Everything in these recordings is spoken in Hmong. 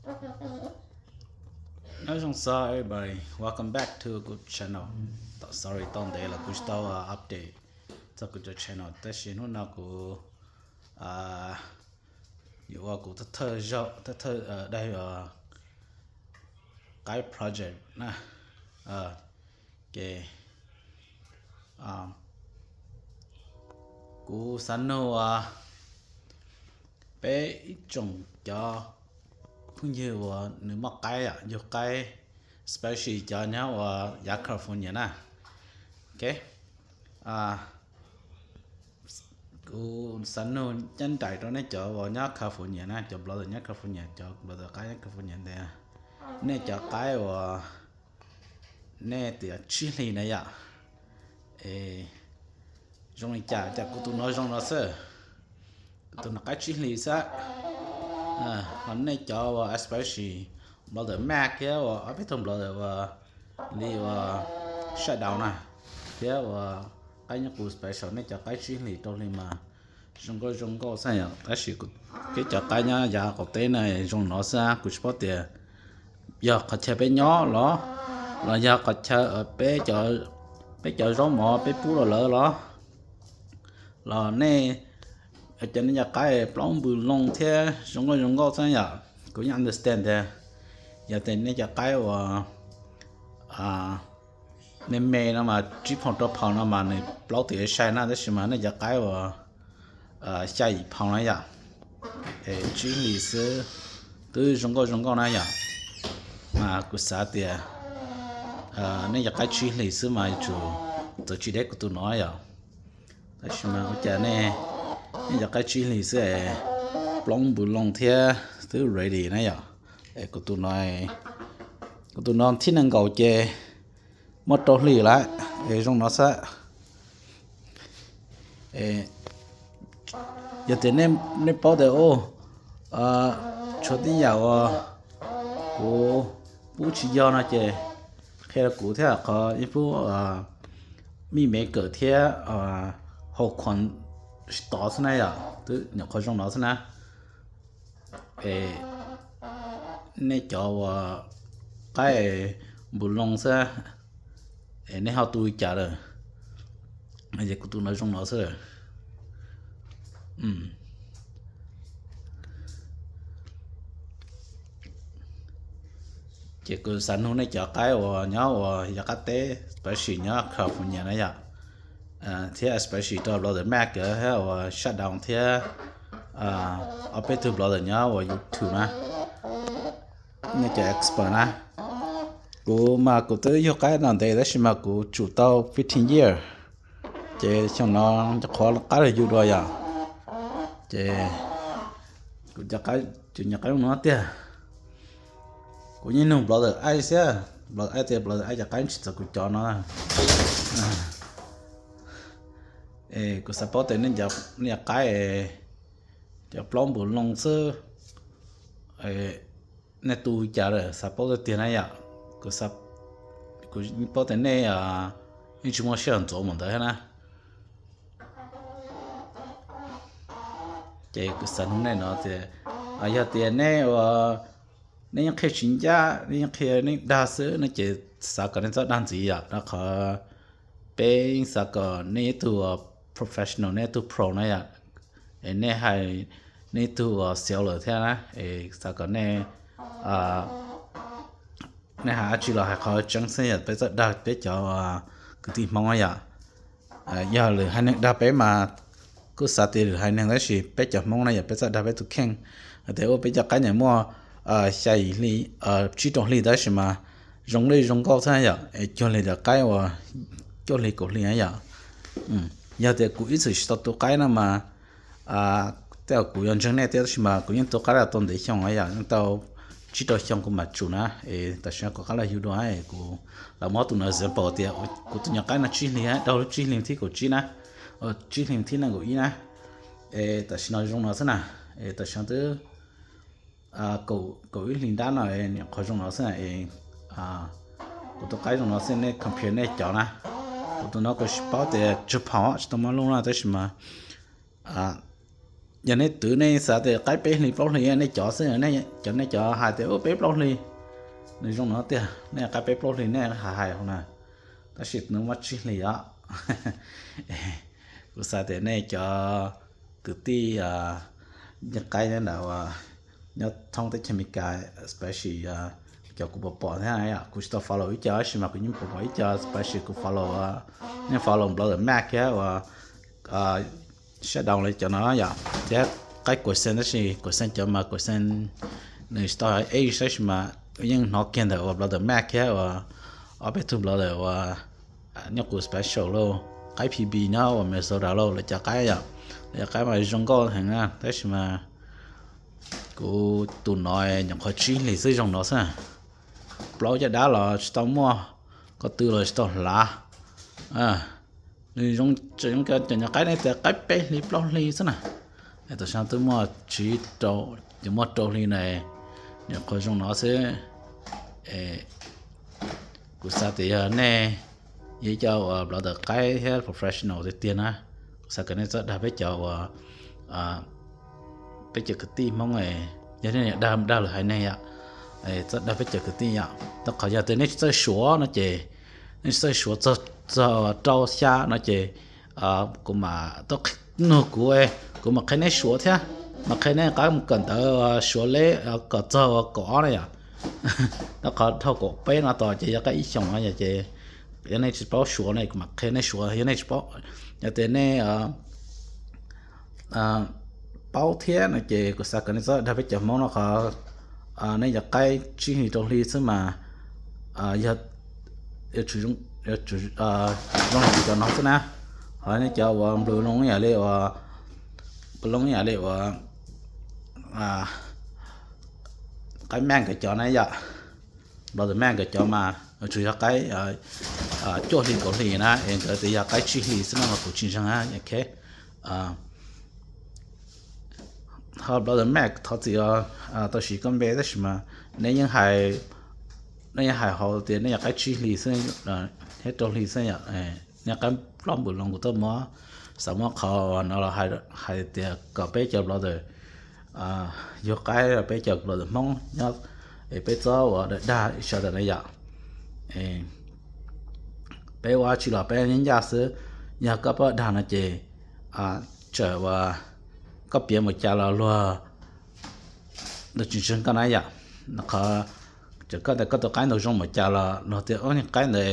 Nyob zoo xwb everybody, welcome back to kuv channel. Sorry, tau ntev los kuv tsis tau update txog kuv cov channel, tab sis hnub no kuv yuav ua kuv thawj thawj zaug, thawj thawj daig qaib project na. Ces kuv xav nug peb ib tsoom cov phooj ywg uas nws muaj qaib, yug qaib, especially cov nyob uas yav California na. Ok, kuv xav nug cab nraim rau nej cov uas nyob California na, cov blogger nyob California, cov blogger qaib nyob California ntawd, nej cov qaib uas nej tias tsib hlis na yom, es zoo li cas, cas kuv tus no zoo no xwb, kuv tus no qaib tsib hlis xwb. Ho nej cov uas especially blogger Mac thiab uas ob peb tug blogger uas li uas shutdown na, thiab uas qaib nyob kuv special, nej cov qaib tsib hlis rau hli mas zoo nkauj zoo nkauj xwb yom. Tab sis peb cov qaib nyob yav qaum teb no zoo no xwb, kuv tsis paub tias yog qhov chaw peb nyob los, los yog qhov chaw peb cov zaub mov peb pub rau lawv los, los nej cov, nej cov qaib plaub npws loo thiab zoo nkauj zoo nkauj xwb yom. Kuv yeej understand tias yog tias nej cov qaib uas me me no mas tsib phaus rau phaus no mas nws plaub twb sai na, tab sis mas nej cov qaib uas xya yim phaus na yom, es tsib hlis xwb twb zoo nkauj zoo nkauj na yom. Mas kuv xav tias nej cov qaib tsib hlis xwb mas yuav tsum txawv tsis deb kuv tus no yom. Tab sis mas ua cas nej, nej cov qaib tsib hlis xwb es plaub npws loo thiab twb ready na yom. Es kuv tus no, kuv tus no thib nees nkaum ces muaj rau hlis lawm, es zoo no xwb. Yog tias nej paub tias tshuav tej yam uas kuv pub tsis yog no ces qhia rau kuv thiab, qhov ib pub mij me kawm thiab hau khuam tsis tod xwb na yom, twb nyuam qhuav zoo no xwb na. Es nej cov uas qaib npws loo xwb, es nej ho tu li cas lawm? Es kuv tus no zoo no xwb. Ces kuv xav nug nej cov qaib uas nyob uas yav qab teb, especially nyob California na yom, thiab especially rau blogger Mac thiab uas shutdown thiab ob peb tug blogger nyob uas YouTube na, nej cov expert na. Kuv mas kuv twb yug qaib no ntev tab sis mas kuv tsum tau fifteen year, ces xyoo no qhuav qab los yug dua yom. Ces kuv cov qaib, kuv cov qaib no tiag, kuv yeej nug blogger Aib xwb, blogger Aib tias blogger Aib cov qaib tsis txawv kuv cov no. Es kuv xav paub tias nej cov qaib cov plaub npws loo xwb, nej tu li cas lawm, xav paub tiag tiag na yom. Kuv paub tias nej yeej tsis muaj sij hawm ntxuav mus ntawd thiab na. Ces kuv xav nug nej no tias, yog tias nej ua, nej yeej qhia tsis ncaj, nej yeej qhia nej dag xwb no ces xav kom nej txhob dag ntxiv yom, rau qhov peb yeej xav kom nej ib tug professional, nej ib tug pro na yom, es nej hais, nej ib tug uas seller thiab na, es xav kom nej, nej hais dab tsi los hais qhov tseeb xwb yom, peb txhob dag peb cov kwv tij Hmoob na yom. Yog lwm haiv neeg dag peb mas kuj xav tias lwm haiv neeg, tab sis peb cov Hmoob na yom, peb txhob dag peb tus kheej. Hais tias ua peb cov qaib niam muaj xya yim hli, tsib rau hli tab sis mas zoo li zoo nkauj xwb yom, es cuag li cov qaib uas cuaj hli kaum hli na yom. Yog tias kuv ib txwm tsis tau tu qaib no mas tej zaum kuv yuav ntseeg nej thiab, tab sis mas kuv yeej tu qaib los tau ntev xyoo yom, yeej tau tsib rau xyoo kuv mam tsum na. Es tam sim no kuv rov qab los yug dua, es kuv los muab tus no example tias kuv tus nyuam qaib no tsib hli, dhau lub tsib hli thib kaum tsib na, tsib hli thib nees nkaum ib na. Es tam sim no zoo no xwb na, es tam sim no twb kaum ib hlis nrab no, nyuam qhuav zoo no xwb na. Es kuv tus qaib zoo no xwb, nej compare nej cov na. Kuv tus no kuv tsis paub tias tsawg phaus, tsis tau muab looj na, tab sis mas Yog nej twv nej xav tias qaib peb hlis plaub hlis nej cov xwb, cov nej cov hais tias ub peb plaub hlis, nws zoo no tiag, nej qaib peb plaub hlis nej hais hais hauv na, tab sis nws muaj tsib hlis os. Kuv xav tias nej cov kwv tij nyiag qaib nyob ntawd uas nyob thoob teb chaws Amelikas, especially cov kuv pom pom thiab, kuv tsis tau follow ib co tab sis mas kuv yeej pom pom ib co, especially kuv follow, yeej follow Brother Mac thiab uas Shadow li cov no yom, thiab qaib Kuam Xeem, tab sis Kuam Xeem cov mas Kuam Xeem nws tsis tau hais tab sis mas yeej hnov kiag ntawm uas Brother Mac thiab uas ob peb tug brother uas nyob kuv special lauj, qaib P B nyob uas Minnesota lauj, lawv cov qaib yom, lawv cov qaib mas zoo nkauj heev na, tab sis mas kuv tus no nyuam qhuav tsib hlis xwb zoo no xwb, plaub caj dab los tsis tau muaj, ko tw los tsis tau hlav. Nws zoo, zoo cov nyuam qaib nej tias qaib peb hlis plaub hlis xwb na. Tam sim no twb muaj tsib rau, ces muaj rau hli na, nyuam qhuav zoo no xwb. Kuv xav tias yog nej yog ib co uas brother qaib thiab professional tiag tiag na, kuv xav kom nej txawj dag peb cov uas peb cov kwv tij Hmoob, yog nej dag dag lawm hais nej yom, txawj dag peb cov kwv tij yom. Rau qhov yog tias nej tsis txawj Suav no ces, nej tsis txawj Suav txog, txog rau xya no ces kuv mam tuaj nug kuv, kuv mam qhia nej Suav thiab, mam qhia nej qab mus kawm ntawv Suav leb kom txog kaum ob na yom. Rau qhov dhau kaum peb no tos ces yog qaib ib xyoos no yom, ces yog nej tsis paub Suav no kuv mam qhia nej Suav, yog nej tsis paub, yog tias nej paub thiab no ces kuv xav kom nej txawj dag peb cov Hmoob no qhov nej cov qaib tsib hlis rau hli xwb mas yog zoo li cov no xwb na. Ho nej cov uas nplus loo yam li uas, nplus loo yam li uas qaib Mac nkawd cov na yom, brother Mac nkawd cov mas tsuas yog qaib cuaj hli kaum hli na, es nkawd tias yog qaib tsib hlis xwb no mas kuv tsis ntseeg na. Ho brother Mac thov txim tau siv koj npe tab sis mas nej yeej hais, nej yeej hais hauv tias nej yog qaib tsib hlis xwb thiab rau hli xwb yom. Nej qaib ploj nplus loo kuv tuaj muab, xav muab qhov no los hais tias kom peb cov brother yug qaib, peb cov brother Hmoob nyob, es peb txhob ua dag dag sawv daws na yom. Peb ua tsis los peb nyob ncaj xwb, yog koj pab dag no ces txawm uas koj piav mus cas los luag tsis ntseeg koj na yom. Qhov txawm koj tias koj tus qaib ntawd zoo mus cas los luag tias ub, qaib ntawd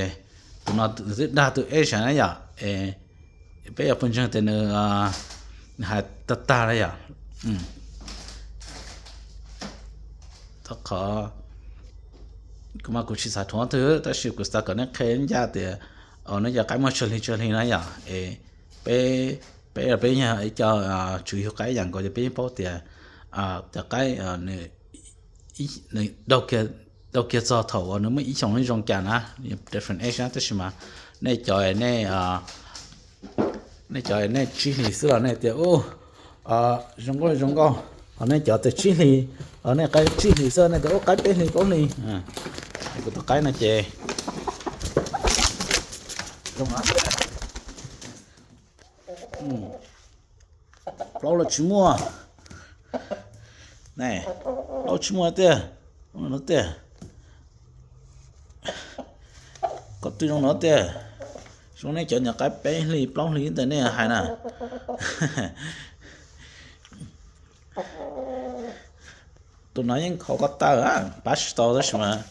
tus no twb dag tus Asian na yom, es peb yuav pheej ntseeg tias nws hais tag tag na yom. Rau qhov kuv mas kuv tsis xav thuam twg tab sis kuv xav kom nej qhia ncaj tias nej cov qaib muaj tsawg hli tsawg hli na yom, es peb, peb peb yog ib co tswv yug qaib yam nkaus ces peb yeej paub tias cov qaib nws dhau kiag txog thaum uas nws muaj ib xyoos zoo cas na, different age na, tab sis mas nej cov, nej cov nej tsib hlis xwb los nej tias ub, zoo nkauj zoo nkauj, ho nej cov tias tsib hlis, nej qaib tsib hlis xwb nej tias ub qaib peb hlis plaub hlis. Kuv tus qaib no ces plaub los tsis muaj, plaub tsis muaj tiag, no tiag. Koj twb zoo no tiag, zoo nej cov nyuam qaib peb hlis plaub hlis ntawd nej hais na. Tus no yeej kho koj tawm, pab tsis tau tab sis mas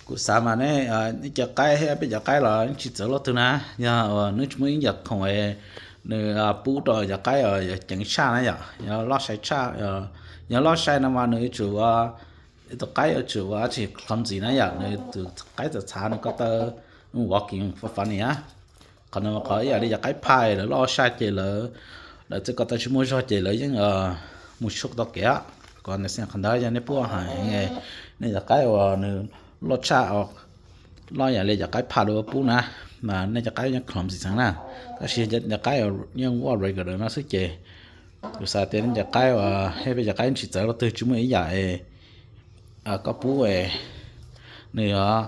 kuv xav mas nej, nej cov qaib thiab peb cov qaib los tsis txawv luaj twg na. Yog uas nws tsis muaj ib yam khoom nws pub rau cov qaib uas yog ceev tshaj na yom, yog loj sai tshaj, yog loj sai no mas nws yuav tsum, tus qaib yuav tsum ua tsis clumsy na yom, nws tus qaib txawv txhav nws ko taw walking funny na. Qhov no qhov ib yam li cov qaib phaj lawv loj sai ces lawv, lawv txawj ko taw tsis muaj zog ces lawv yeej mus tshua tau kev. Qhov ntawd xwb, qhov ntawd yog nej pub heev, nej cov qaib uas nws loj tshaj, loj yam li cov qaib phaj lawv pub na, mas nej cov qaib yeej clumsy txheeb na. Tab sis cov qaib yeej ua regular no xwb ces kuv xav tias nej cov qaib uas thiab peb cov qaib tsis txawv luaj twg, tsis muaj ib yam koj pub, Nws,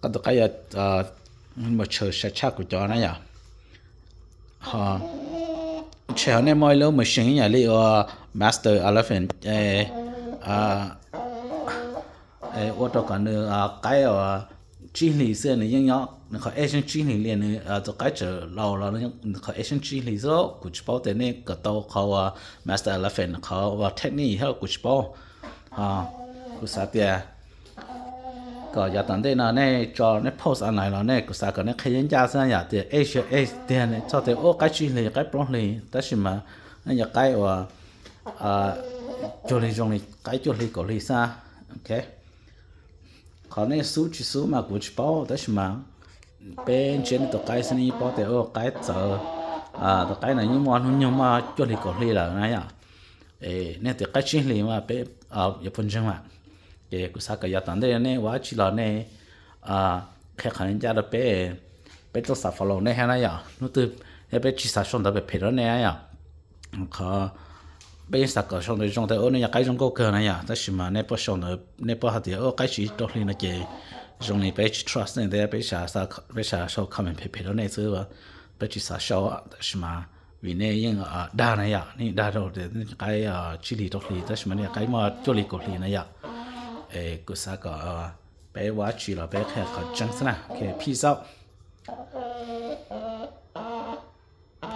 koj tus qaib yuav mus tshaw sai tshaj kuv cov na yom. Ntshe ho nej muaj ib lub machine yam li ua Master Elephant ua rau kom nws qaib uas tsib hlis xwb nws yeej nyob nws qhov ej xeeb tsib hlis li, nws tus qaib txawm laus los nws qhov ej xeeb tsib hlis xwb. Kuv tsis paub tias nej kawm tau qhov uas Master Elephant qhov uas technique thiab kuv tsis paub. Kuv xav tias kom yav tom ntej no nej tso nej post online los nej, kuv xav kom nej qhia ncaj ncaj xwb yom, tias ej xwb ej tiag txog tias ua qaib tsib hlis qaib plaub hlis, tab sis mas nej cov qaib uas cuag li zoo li qaib cuaj hli kaum hli xwb. Ok, qhov nej xub tsis xub mas kuv tsis paub, tab sis mas peb ntsia nej tus qaib xwb nej yeej paub tias ua qaib txawv, tus qaib no yeej muaj hnub nyoog muaj cuaj hli kaum hli lawm na yom. Nej tias qaib tsib hlis mas peb yuav puas ntseeg mas. Ces kuv xav kom yav tom ntej nej ua dab tsi los nej qhia qhov ncaj rau peb, peb tuaj xav follow nej thiab na yom. Hnub twg yog peb tsis xav sau ntawv phem phem rau nej na yom, qhov peb yeej xav kom sau ntawv zoo tias ua nej cov qaib zoo nkauj kawg na yom, tab sis mas nej puas sau ntawv nej puas hais tias ua qaib tsib rau hli no ces zoo li peb tsis trust nej thiab peb xav sau comment phem phem rau nej xwb, peb tsis xav sau. Tab sis mas vim nej yeej dag na yom, nej dag rau tias nej qaib tsib hlis rau hlis tab sis mas nej qaib muaj cuaj hli kaum hli na yom. Kuv xav kom peb ua dab tsi los peb qhia qhov tseeb xwb na. Ok, peace out.